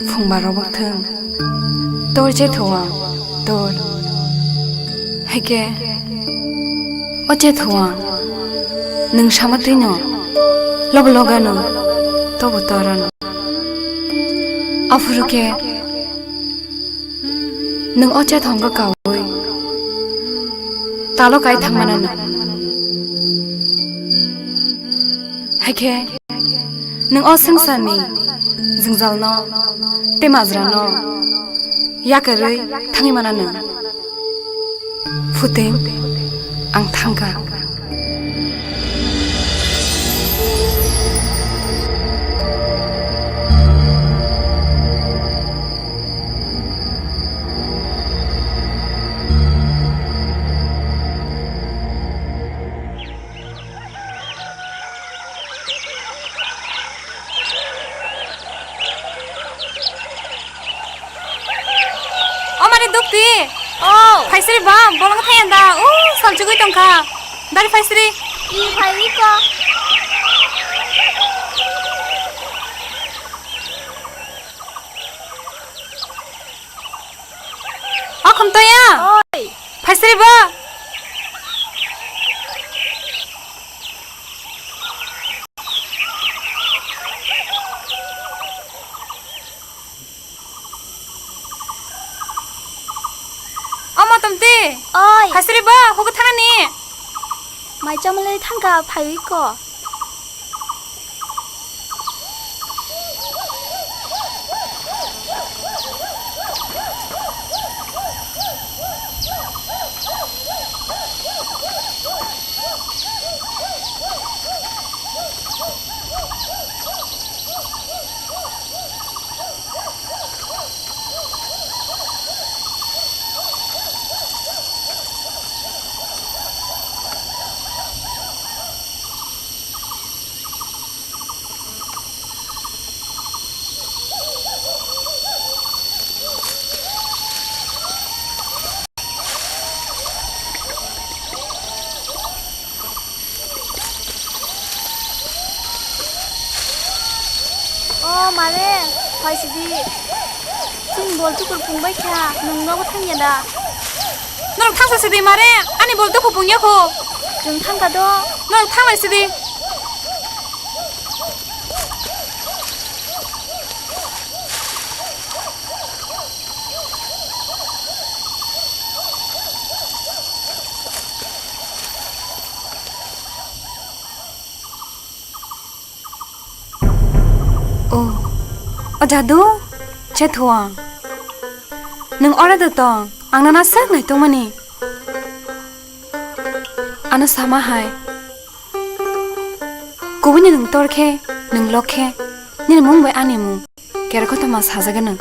phungba robok thung, tor chethuang tor. Hai khe o chethuang nwng sama twino lobo logano tobo torano. Aphuru khe nwng o chethuango kaui talo kai thangmana nwng. Hai khe nwng o swngcharni jwngjalno tei majrano yakarwi thangwi mana nwng. Puting, ang thangkha. O mari dukti. O. Phaisri ba, bolong thaya da. U, salchugwi tongkha. Dari phaisri. I phai ko. O khumtoya. Oi. Phaisri ba. O motomti. Oi. Phaisri ba, hugo thanani. Mai chamale thangka phaiwi ko. O mare, phaisidi. Chini bol tukur pungbai kha, nwng nogo thangya da? Norok thangsa sidi mare, ani bol tukur pungya kho. Chwng thangka do. Norok thanglai sidi. O, o Jadu, chethuang. Nwng ora da tong, ang nana sak nai tongmani. Ano sama hai. Kubuni nwng tor khe, nwng lok khe, nini mung bai ani mung. Kera kothoma sajagano.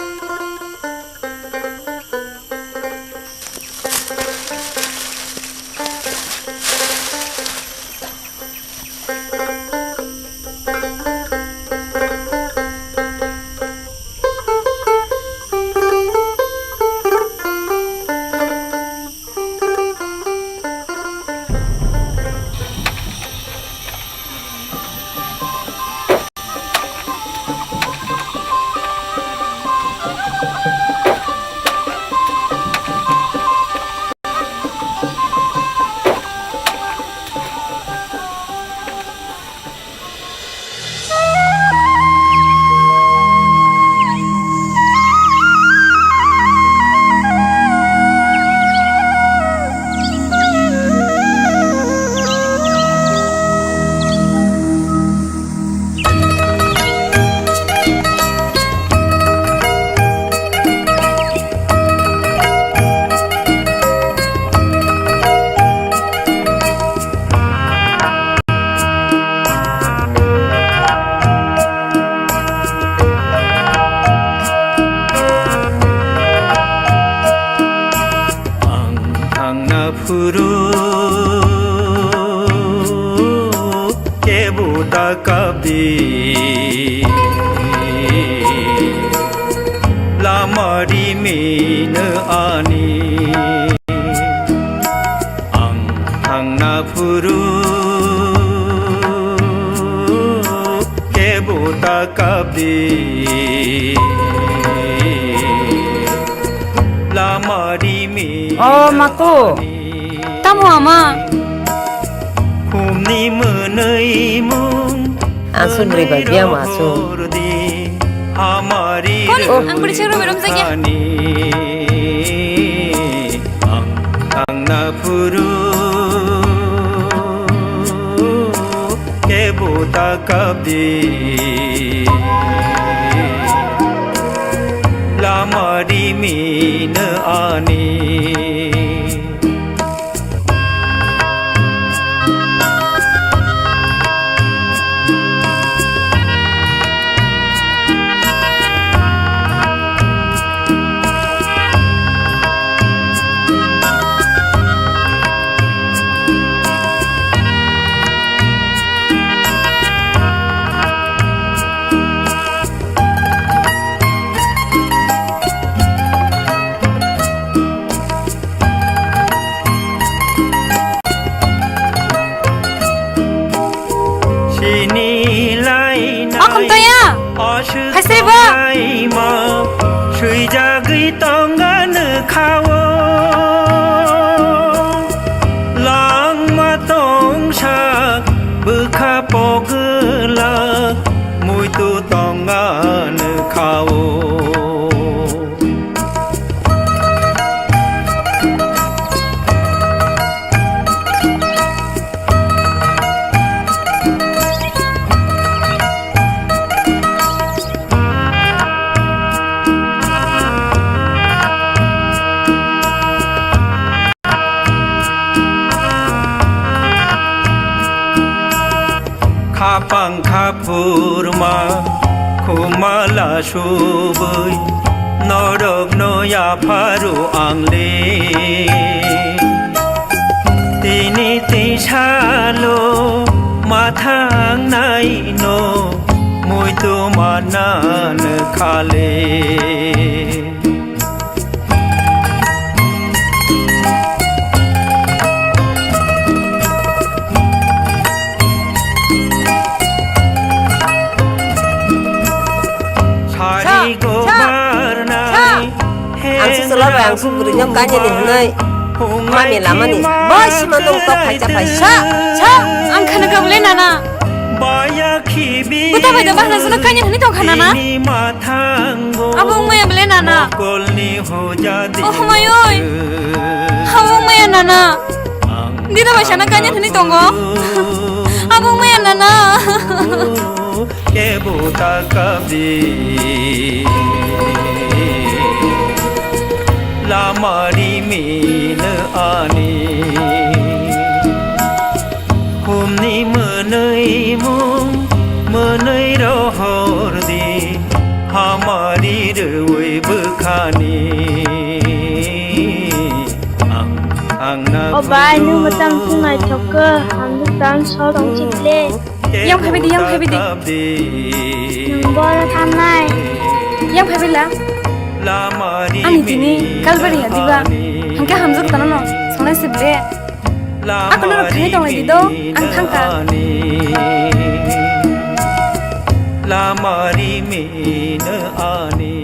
Ang thangna phuru kebo da kabdi lama ri Mino ani ang thangna phuru kebo ta kapdi lama rimi. O mako. Tamo ama? Khumni mwnwi mung. Aswk bwrwi bai biyang ma aswk. Kon, ang bwrwi chwng romwi romjakya. Ang, ang na phuru kebo ta kapdi lama rimi no ani. Sini lai nai. Akhum toya. Aswk. Hai sri ba. Laima swijagwi tongani khao. Langma tongsa bwkha pogwla muitu tongani khao. Khapang khaphurma khumala subui norokno yapharu angle. Tini tisalo mathang naino muitu manan khale. Sari gobar nai. Ang si chwla bai ang si bwrwi no kanya ni hwnwi mami lama ni bai sima nung tok phaisa phaisa. Sa, sa, ang khana kha bole nana. Buta bai da bahna jano kanya hwnwi tong kha nana. Abo wngmaya bole nana. Oh my oi. Abo wngmaya nana. Dida bai sana kanya hwnwi tongo. Abo wngmaya nana. Kebo ta kapdi lama rimi no ani. Khumni mwnwi mung mwnwi rohor di hamari rwi bwkhani. Ang, ang na. O bai, nung mwtang tung naithok khe, hamjwk tang sor tong chip le. Yang phaibai di, yang phaibai di. Nung bor thangnai. Yang phaibai la. Ani tini kalbari ya diba. Hangke hamjak tano no. Songnai sip de. Ako no rok thani tonglai di do. Ang thangka. Lama rimi no ani.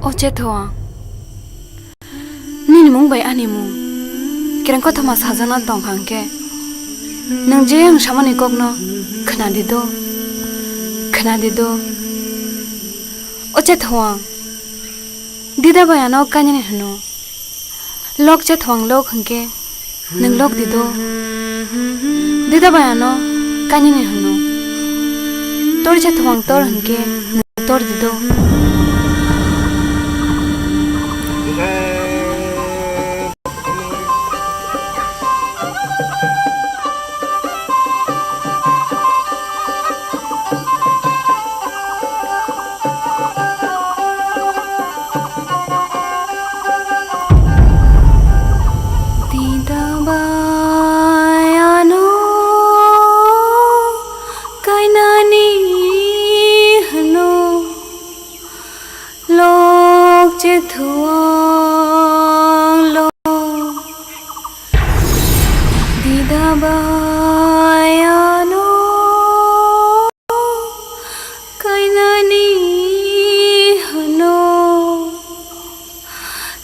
O Chethoa, nini mung bai ani mung kereng kothoma sajana tongkha hwnkhe, nwng je ang samani kokno khwnadi do, khwnadi do. O Chethoa, dida bai ano kainani hwno. Lok chethuang lok hwnkhe nwng lok di do. Dida bai ano kainani hwno. Tor chethuang tor hwnkhe nwng tor di do. Dida bai ano kainani hwno. Lok chethuang lok. Dida bai ano kainani hwno.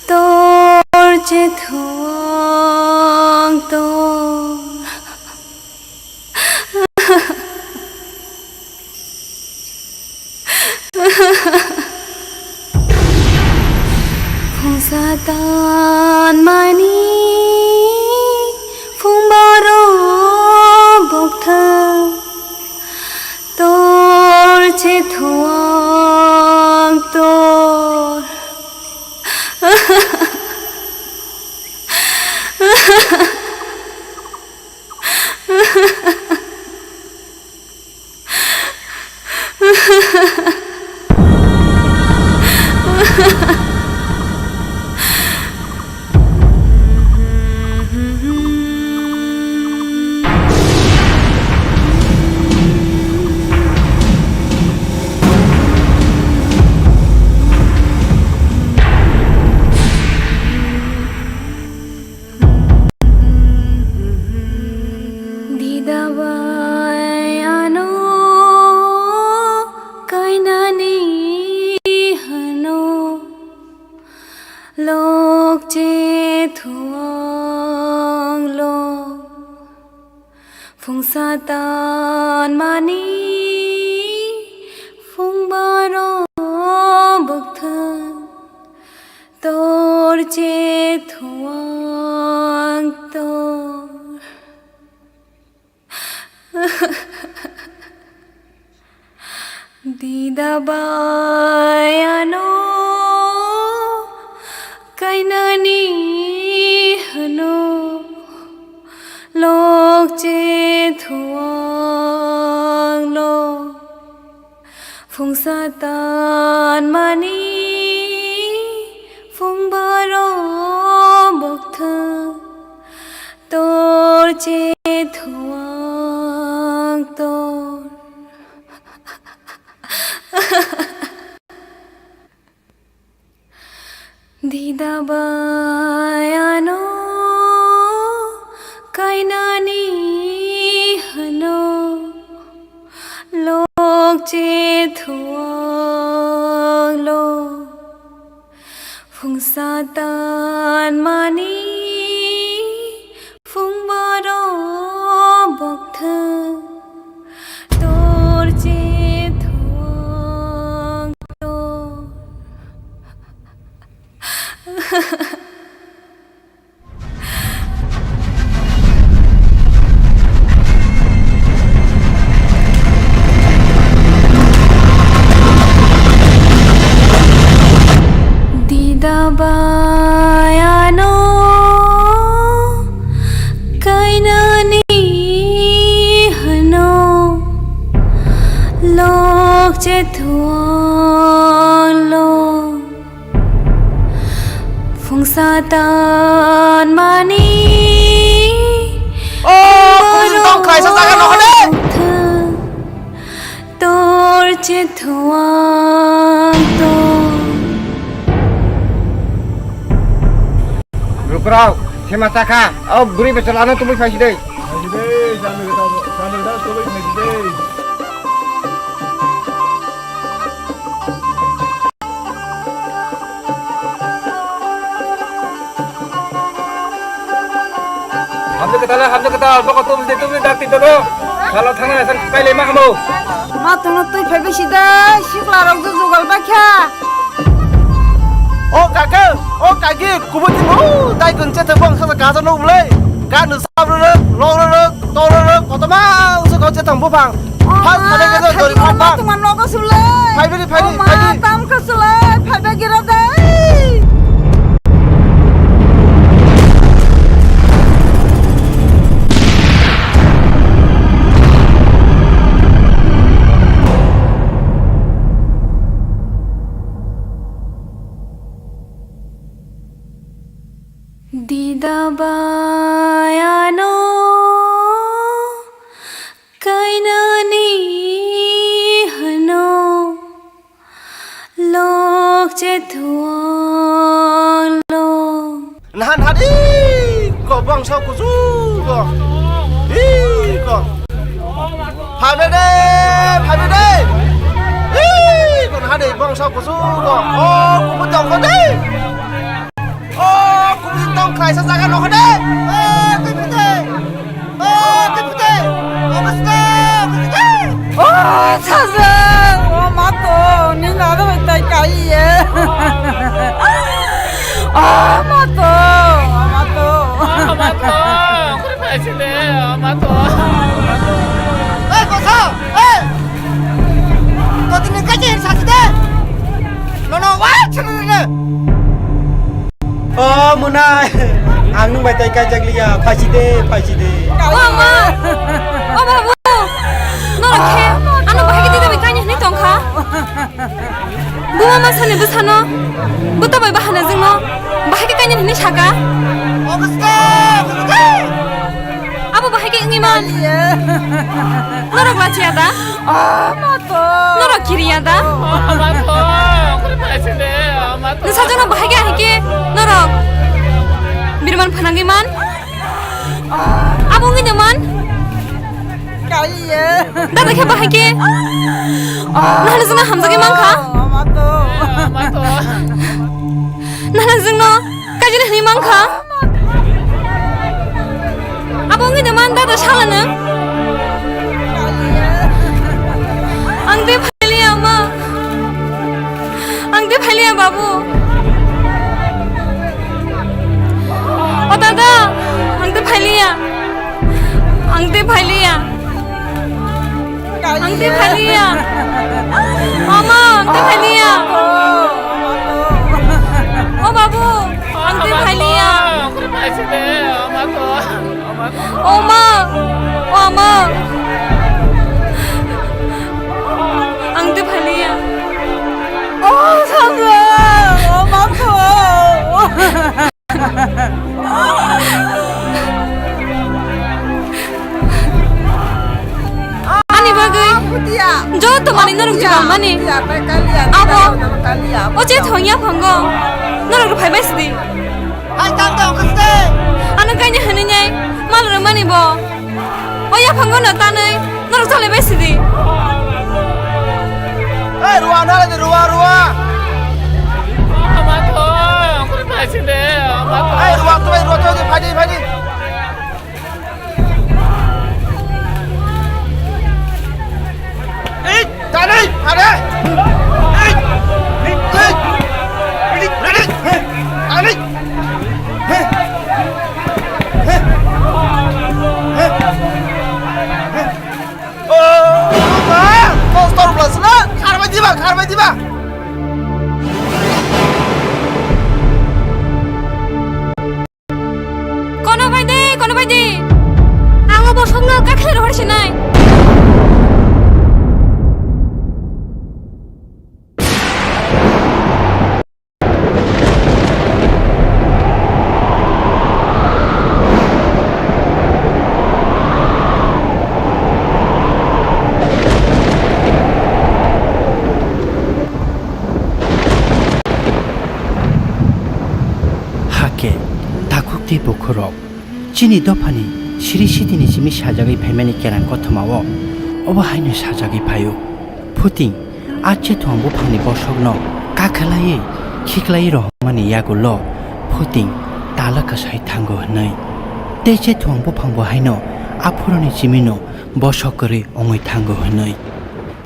Tor chethuang tor. Phungsa tanmani phung borok bokthang tor chethuang tor. Dida bai ano kainani hwno lok chethuang lok. Phungsa tanmani phung borok bokthang tor chethuang tor. Dida bai ano kainani hwno lok chethuang lok. Phungsa tanmani phung borok bokthang tor chethuang tor. Dida bai ano kainani hwno lok chethuang lok. Phungsa tanmani phung borok bokthang tor chethuang tor. Dida bai ano kainani hwno lok chethuang lok. Phungsa tanmani. O, kung tong khai sa jaga no hole. Tor chethuang tor. Rukrok, thema chakha. O bwrwi bwsala no tubui phaisi dei. Phaisi dei, samir da, samir da tubui phaisi dei. Hamjak kwtal, hamjak kwtal, bokol tubuli, tubuli, dak tin dodo. Salo thangna san kailai ma hamo. Ma thangna twi phai bisi de, sikla rok ju jugal bakha. O kaka, o kaki, kubui timo, tai kun chete bong sa kaja no ulai. Ka nu sab ruk, lok ruk, tor ruk, koto ma, so ko chete buphang. Phal phale ke dori buphang. Tuma nogo sulai. Phai bini, phai bini, phai bini. Tam ka sulai, phai bini gira dai. Dida bai ano kainani hano lok chethuang lo. Nahan hadi ko bangsa kusu ko. Ih ko. Phabe de, phabe de. Ih ko nahan de bangsa kusu ko. Oh, kubu tong ko de. Oh, kubu tong khlaisa jaga nokho de. Oh, kubu de. Oh, kubu de. Oh, kubu de. Oh, sajak. Oh, mato, ni nado tai kai ye. Oh, mato, oh, mato. Oh, mato, kuri paisi de, oh, mato. Ei, kosa, ei. Kotini kachi sasi de. Nono, wai, chini de. O mwnai, ang nwng bai tai kaijak liya, phaisi de, phaisi de. O ma, o babu, norok khe ano bahai khe twi bai kainwi hwnwi tong kha. Buma masani bwsano, bwta bai bahana jwngno bahai khe kainwi hwnwi saka. Abo bahai khe wngwi man. Norok lachiya da? Norok kiriya da? Nwsajwkno bahai khe ahai khe norok birman phanangwi man? Abo wngwi de man? Dada khe bahai khe? Nahani jwngno hamjagwi man kha? Nahani jwngno kaijani hwnwi man kha? Abo wngwi de man dada sala nwng? Ang de phailiya ma. Ang de phailiya babu. O dada, ang de phailiya. Ang de phailiya. Ang de phailiya. Ama, ang de phailiya. O babu, ang de phailiya. O ma, o ama. Ang de phailiya. O sanga, o ma ko. Ani bagwi joto mani norok jubamani. Abo, o je thongya phango. Norok phaibai sidi. Hai tang tang kiste. Ano kaini hwnwi nai mal rwmani bo. O yaphango no tanwi norok chalaibai sidi. Ei, ruwa, nara de, ruwa, ruwa. Ei, ruwa, tuwai, ruwa, tuwai, phadi, phadi. Ei, tanwi, phadi. Ei, ei, ei, ei, ei, tanwi. Oh, ma! Monster plus na! Kharbai diba, kharbai diba! Kono bai de, kono bai de! Ang o bosongno kakhwlai rohor sinai. Hakhe, takhuk tei bukhurok, chini dophani siri sitini simi sajagwi phaimani kerang kothoma o, obo haino sajagwi phaio. Phuting, a chethuang buphangni bosokno kakhwlaiwi khiklaiwi rohormani yagulo phuting tala kwsai thango hwnwi. Tei chethuang buphangbo haino aphuruni chimino bosok kwrwi wngwi thango hwnwi.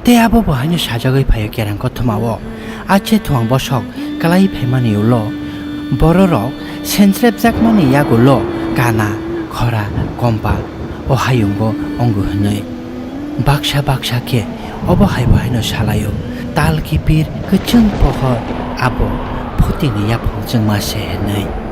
Tei abo bo haino sajagwi phaio kerang kothoma o. A chethuang bosok klai phaimani ulo bororok senchrebjakmani yagulo kana, khora, kompa o hayungo wngo hwnwi. Baksa baksa khe obo hai bo haino sa lai-o, tal kiphir kwchwng pohor abo phutingni yaphang chwngma se hwnwi.